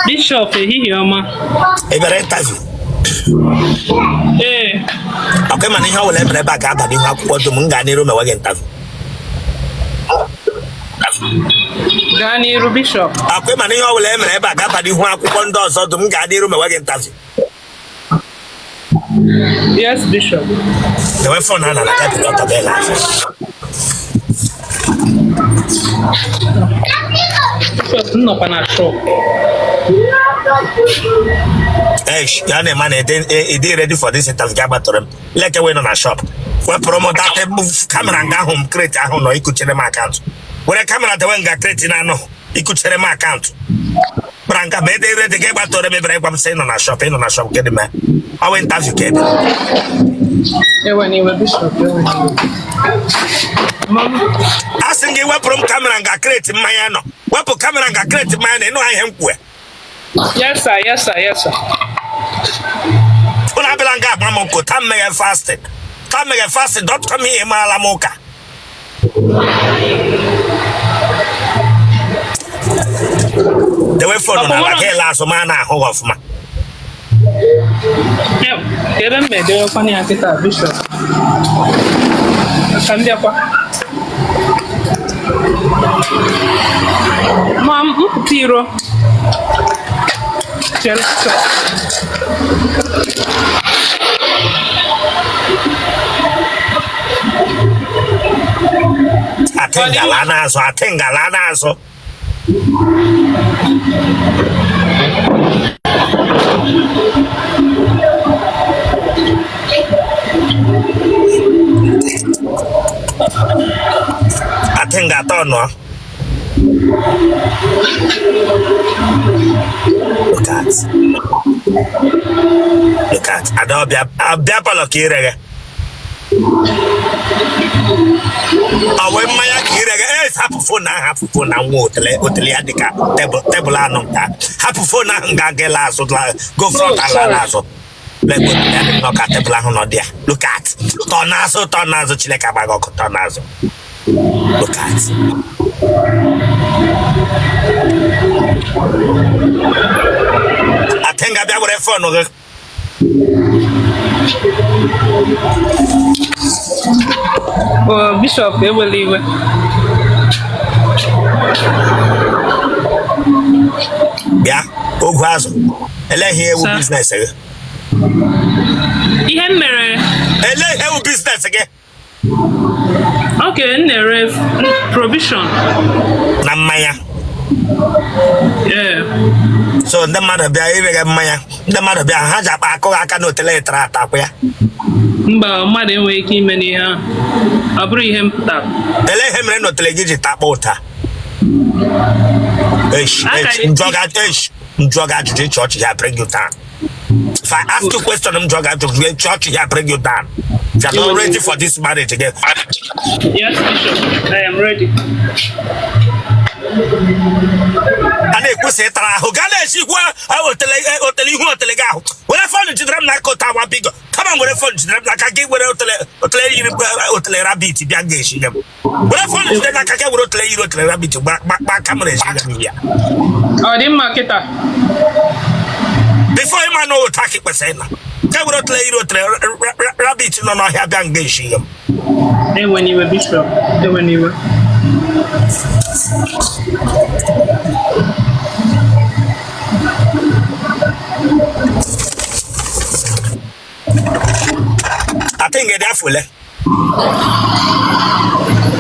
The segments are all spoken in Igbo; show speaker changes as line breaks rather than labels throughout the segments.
Bishop, ehihie ọma.
Ị bịara interview?
Ee.
Ọkwa mana ihe ọ bụla emere ebe a ga-aba n'ihu akwụkwọ dum. M gaa n'iru mewe gị interview?
Gaa n'iru, Bishop.
Ọkwa mana ihe ọ bụla emere ebe a ga-aba n'ihu akwụkwọ ndị ọzọ dum. M gaa n'iru mewe gị interview?
Yes, Bishop.
Dewe phone a na tebụl ọtọ gị n'afọ.
Bishop, m nọkwa na shop.
Eish, ya na-ema na ị dị ready for this interview. Ga gbatọrọ m leke wee nọ na shop. Wepụrụ m data camera nga ahụ m crate ahụ nọ ikuchere m account. Were camera dewe nga crate na-anọ ikuchere m account. Kpara nga ma ede ready gị gbatọrọ m ebere gwa m sị ị nọ na shop, ị nọ na shop. Gịnị mee? Ọ wụ interview ka ebe.
Ewe n'iwe, Bishop, ewe n'iwe.
A sị gị wepụrụ m camera nga crate mmanya nọ. Wepụ camera nga crate mmanya nọ. Ịnụ ihe m kwue?
Yes, sir, yes, sir, yes, sir.
Ụnụ abịala nga agba m nkụ taa. Mmeghe fasting taa, mmeghe fasting dot com. Ihe marala m ụka. Dewe phone n'ala ka ele azụ ma a na-ahụ gị ọfụma.
Ebe m edewekwana ya kịta, Bishop. Ka m bịakwa. Ma m pụta iro. Chere, Bishop.
Atịngala n'azụ, atịngala n'azụ. Atịnga atọ nọ. Look at. Look at. Ada ọbịa abịa parlour ka ireghe. Ọ wee mmanya ka ireghe. Ee, hapụ phone ahụ, hapụ phone ahụ. Nwa otele otele ya dịka tebụl tebụl anụ nka. Hapụ phone ahụ nga ga ele azụ, go front ala n'azụ. Lekwa otele ya dị nnọọ ka tebụl ahụ nọ dị ya. Look at. Tọ n'azụ, tọ n'azụ. Chineke agbaghị ọkụ, tọ n'azụ. Look at. Atenga, bịa were phone gị.
Oh, Bishop, ewela iwe.
Bịa, ogwu azụ. Ele ihe wụ
Sir.
business gị?
Ihe m mere?
Ele ihe wụ business gị?
Okay, m na-ere provision.
Na mmanya?
Yeah.
So ndị mmadụ bịa irega mmanya, ndị mmadụ bịa, ha ji akpa akụ aka na otele tara atakwa ya?
Mba, mmadụ enweghị ike ime n'ihe ahụ. Ọ bụrụ ihe m pụtara.
Ele ihe mere na otele gị ji takpa ụta? Eish, eish, m jụọ gị ajụjụ, ịchị ọchị ya bring you down. If I ask you question, m jụọ gị ajụjụ, ịchị ọchị ya bring you down. If you are not ready for this marriage again.
Yes, Bishop, I am ready.
A na-ekwesị ịtara ahụ gaa na-esikwa otele otele ihu otele gị ahụ. Were phone jidere m n'aka ụta nwa bigo kama were phone jidere m n'aka gị, were otele otele yiri otele rabbit bịa ga-esi m. Were phone jide n'aka gị, were otele yiri otele rabbit gba gba camera esi m ya.
Ọ dị mma kịta?
Before ịma na ụta ka kwesịrị ịna ka were otele yiri otele rabbit nọ n'ọhịa bịa nga esi m.
Ewena iwe, Bishop, ewena iwe.
I think dị afọ ole?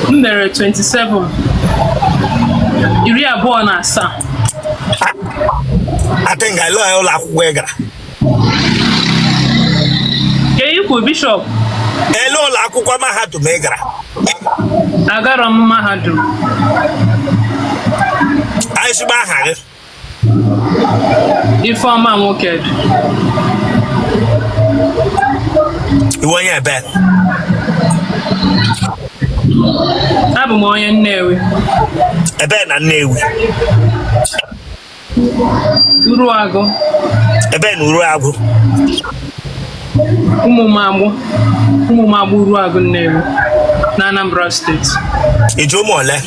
M mere 27, 27.
I think ele ụlọ akwụkwọ ị gara?
Ka ikwu, Bishop?
Ele ụlọ akwụkwọ mahadum ị gara?
Agara m mahadum.
Ezigbo aha gị?
Ifeọma Nwokedụ.
Ị wụ onye ebe?
Abụ m onye Nnewi.
Ebe na Nnewi?
Uruagụ.
Ebe na Uruagụ?
Ụmụmagbụ, Ụmụmagbụ, Uruagụ, Nnewi na Anambra State.
I ji ụmụ ole?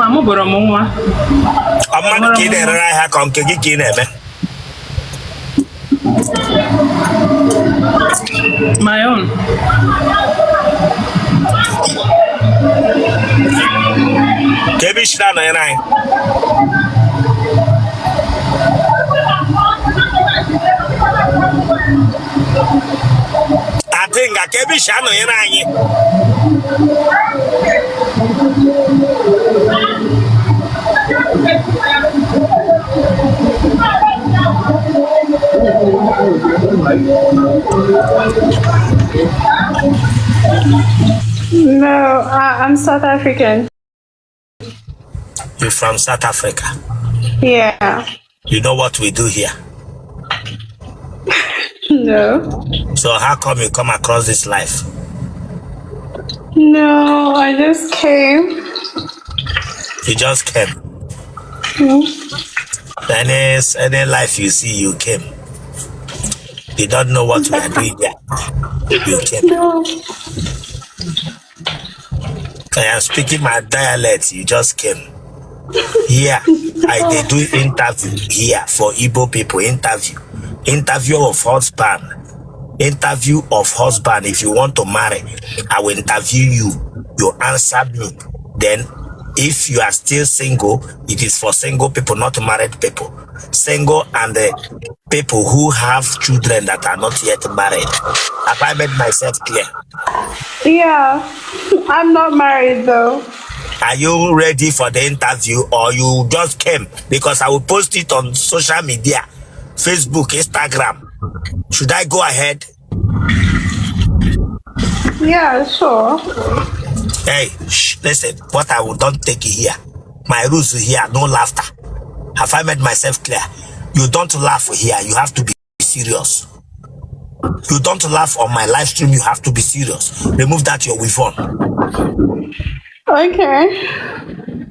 Amụbọrọ m nwa.
Ọ mmadụ ka ị na-erere ahịa ka nke gị ka ị na-eme?
My own.
Ka ebe isi na-anọnyere anyị? Adịnga, ka ebe isi anọnyere anyị?
No, I'm South African.
You from South Africa?
Yeah.
You know what we do here?
No.
So how come you come across this life?
No, I just came.
You just came. Any life you see, you came. You don't know what we are doing here. You came.
No.
I am speaking my dialect. You just came. Here, I did do interview here for Igbo people. Interview. Interview of husband. Interview of husband. If you want to marry, I will interview you. You answered me. Then, if you are still single, it is for single people, not married people. Single and the people who have children that are not yet married. Have I made myself clear?
Yeah. I'm not married though.
Are you ready for the interview or you just came? Because I will post it on social media, Facebook, Instagram. Should I go ahead?
Yeah, sure.
Hey, shh, listen, what I will don't take here. My rules here, no laughter. Have I made myself clear? You don't laugh here, you have to be serious. You don't laugh on my live stream, you have to be serious. Remove that your weave on.
Okay.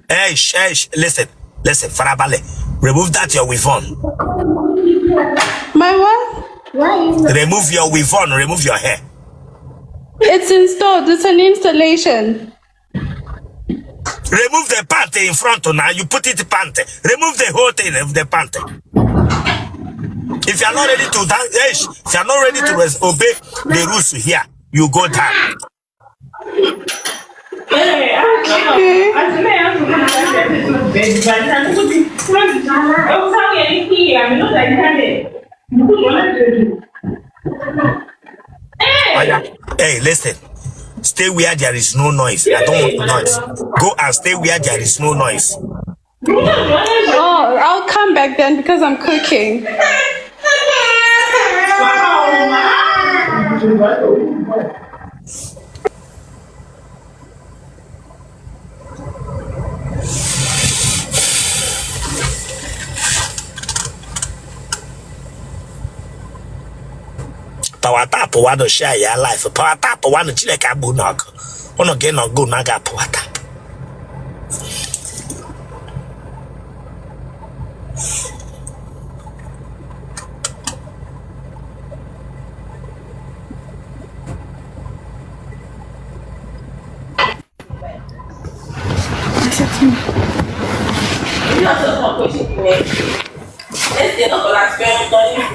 Hey, shh, hey, shh, listen, listen, Farabale. Remove that your weave on.
My what?
Remove your weave on, remove your hair.
It's installed. It's an installation.
Remove the pant in front now. You put it pant. Remove the whole thing of the pant. If you are not ready to dance, if you are not ready to obey the rules here, you go down.
Okay.
Hey, listen. Stay where there is no noise. I don't want noise. Go and stay where there is no noise.
Oh, I'll come back then because I'm cooking.
Power tap one share your life. Power tap one Chineke agbụ n'ọkụ. Ụnụ gị nọ go na ga power tap.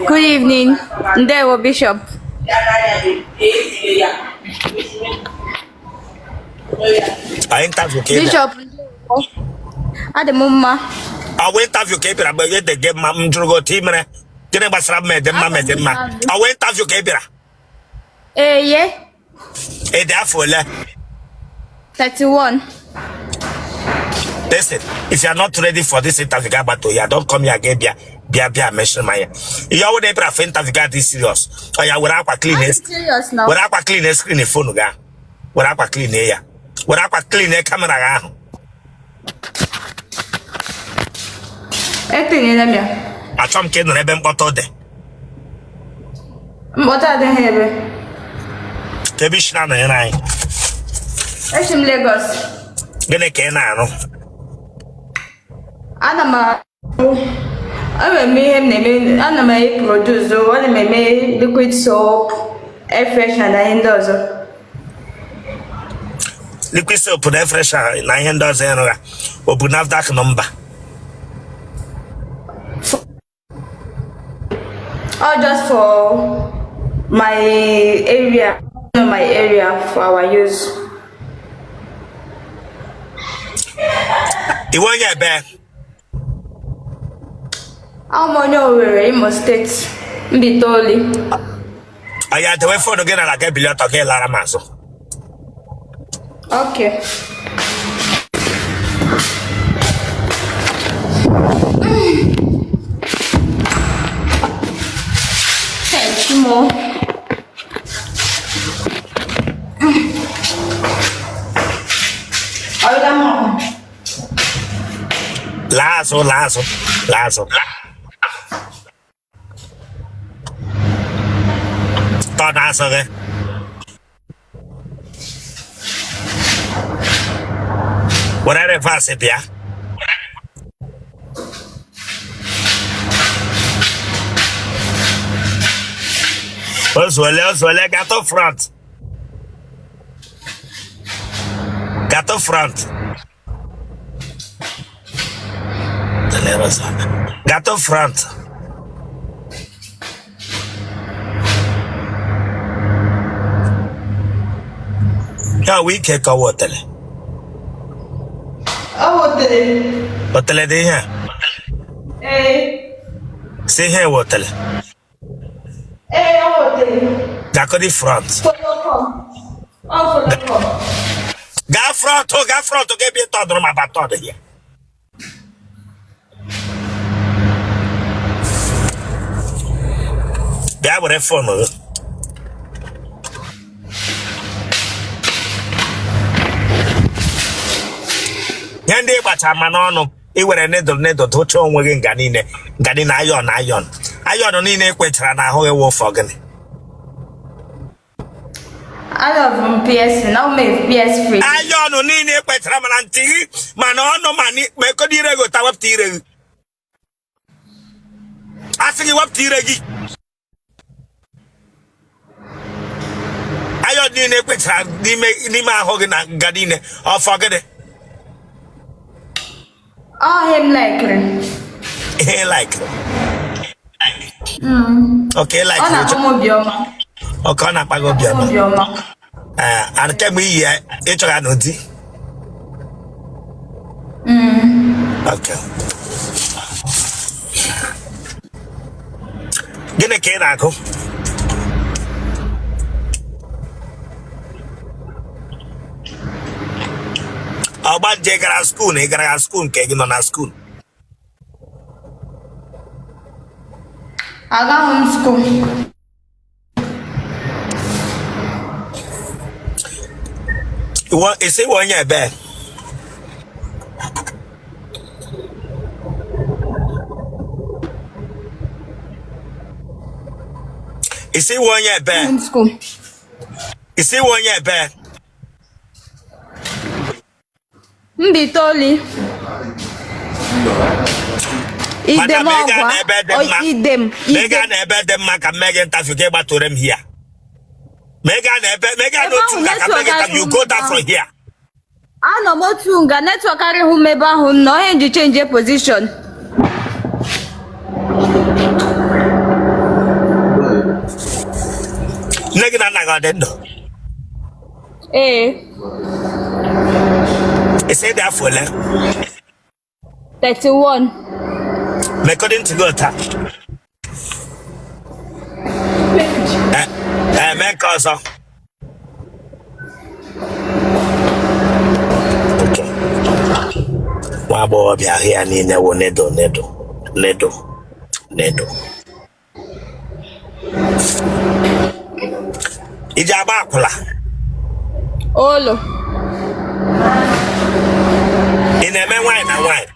Good evening. Ndewo Bishop.
Ọ interview ka ị bịara?
Bishop. Adị m mma.
Ọ wụ interview ka ị bịara mgbe ede gị mma m jụrụ gị otu ị mere. Gịnị gbasara mma ede mma ma ede mma? Ọ wụ interview ka ị bịara?
Eye.
Ị dị afọ ole?
31.
Listen, if you are not ready for this interview, ga gbato ya. Don't come here again, bịa bịa bịa mention my ihe ọ wụ na ị bịara for interview ga dị serious. Ọ ya were akwa clean
I'm serious now.
were akwa clean screen phone ga. Were akwa clean ya. Were akwa clean camera ga ahụ.
Etinyela m ya.
Achọ m ka ị nọrọ ebe mkpọtụ dị.
Mkpọtụ adịghị ebe.
Ka ebe isi na-anọnyere anyị.
Echi m Lagos.
Gịnị ka ị na-arụ?
Ana m arụ. Enwere m ihe m na-eme. Ana m produce, ana m eme liquid soap, air freshener na ihe ndị ọzọ.
Liquid soap na freshener na ihe ndị ọzọ ị rụga, o bu NAFDAC number?
All just for my area, my area for our use.
Ị wụ onye ebe?
Awụ m onye Owerri, Imo State, Mbaitoli.
Aya, dewe phone gị n'ala, gị bilie ọtọ, gị lara m azụ.
Okay. Thank you more.
Laa azụ, laa azụ, laa azụ. Tọ n'azụ gị. Were reverse bịa. Ozuole, ozuole, gatụ front. Gatụ front. Gatụ front. Ya wụ ike ka ọ wụ otele?
Ọ wụ otele.
Otele dị ihe a?
Ee.
Si ihe wụ otele?
Ee, ọ wụ otele.
Gakọdị front.
Follow come. Ọ follow come.
Gaa front, gaa front, ga ebe tọdụrụ ma bata ọdụ ya. Bịa were phone gị. Ihe ndị gbacha ma n'ọnụ, ị were needle needle dụcha onwe gị nga niile, nga niile, iron iron iron niile e kwechara n'ahụ gị wụ for gịnị?
I love m piercing. Now make PS free.
Iron niile e kwechara mana ntị gị, mana ọnụ, ma mekodo ire gị ụta. Wepụta ire gị, asị gị wepụta ire gị. Iron niile e kwechara n'ime ahụ gị na nga niile, ọ for gịnị?
Ọ ihe m likere.
Ihe like? Okay, like.
Ọ na-akpa m obiọma.
Okay, ọ na-akpa gị obiọma.
Obiọma.
Ee, and kemgbe iyi ya ị chọrọ na di? Okay, gịnị ka ị na-agụ? Ọgbanje gara school na ị gara school nke gị nọ na school?
Agaghị m school.
Ị sị ị wụ onye ebe? Ị sị ị wụ onye ebe? Ị sị ị wụ onye ebe?
Mbaitoli. Idem ọgwa. Idem.
Ma ị gaa n'ebe dị mma ka m mee gị interview, ka ị gbatụrụ m here. Ma ị gaa n'ebe, ma ị gaa n'otu nga ka m mee gị interview, you go down from here.
Anọ m otu nga, network arịghị m ebe ahụ m nọ, ihe m ji change position.
Nne gị na nna gị ọ dị ndụ?
Ee.
Ị sị ị dị afọ ole?
31.
Mekọdị ntị gị ụta. Mee nke ọzọ. Nwa agbọghọbịa ahụ ya niile wụ needle needle needle needle. I ji agba akwụla?
Olo.
Ị na-eme nwaanyị na nwaanyị?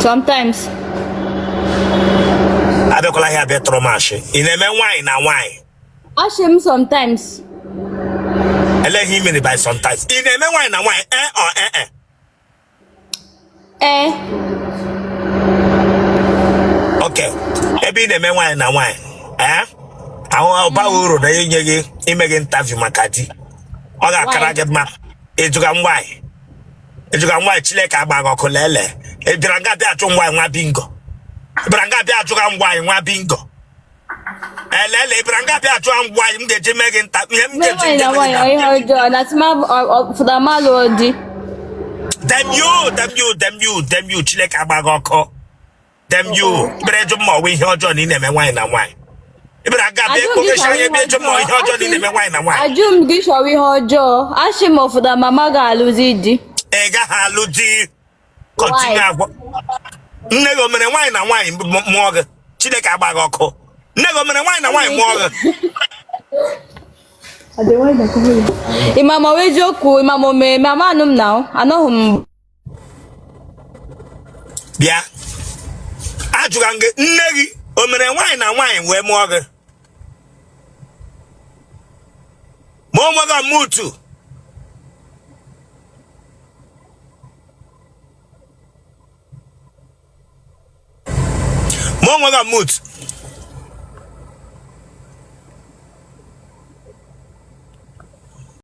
Sometimes.
Abịakwala ihe abịa tụrụ m ashị. Ị na-eme nwaanyị na nwaanyị?
Ashị m sometimes.
Ele ihe i mere by sometimes? Ị na-eme nwaanyị na nwaanyị, ee ọ ee?
Ee.
Okay, ebe ị na-eme nwaanyị na nwaanyị, ee, ahụ ọ baghị uru na inye gị ime gị interview maka di. Ọ ga-akara
Why?
gị mma. Ịjụga m why? Ịjụga m why? Chineke agba gị ọkụ. Lele, ị bịara nga bịa ajụ m why, nwa bingo. Ị bịara nga bịa ajụga m why, nwa bingo. Elele, ị bịara nga bịa ajụga m why m ga-eji mee gị nta ihe m
Mee
ga-eji
nwaanyị na
nye gị
nwaanyị
nta
ọ ihe ọjọọ na tụma fụtara m alụọ di.
Damn you, damn you, damn you, damn you. Chineke agba gị ọkụ. Damn you. Ị bịara ịjụ m ma ọ bụ ihe ọjọọ na ị na-eme nwaanyị na nwaanyị. Ị bịara nga bịa
Ajụ m gị
ekpokechi
chọrọ
anya
ihe
ebe ịjụ m ma
ọjọọ.
ihe ọjọọ na ị na-eme nwaanyị na nwaanyị.
Ajụ m gị chọrọ ihe ọjọọ. Achị m ọfụta mama ga-alụzi di.
Ị gaghị alụ di. Continue.
Why?
Agwa nne gị o mere nwaanyị na nwaanyị mụọ gị? Chineke agba gị ọkụ. Nne gị o mere nwaanyị na nwaanyị mụọ gị?
Ịmama ọ eziokwu, ịmama o mere mama anụ m na anọghị m.
Bịa, ajụga m gị, nne gị o mere nwaanyị na nwaanyị wee mụọ gị? Ma o nweghị ọmụtu. Ma o nweghị ọmụtu.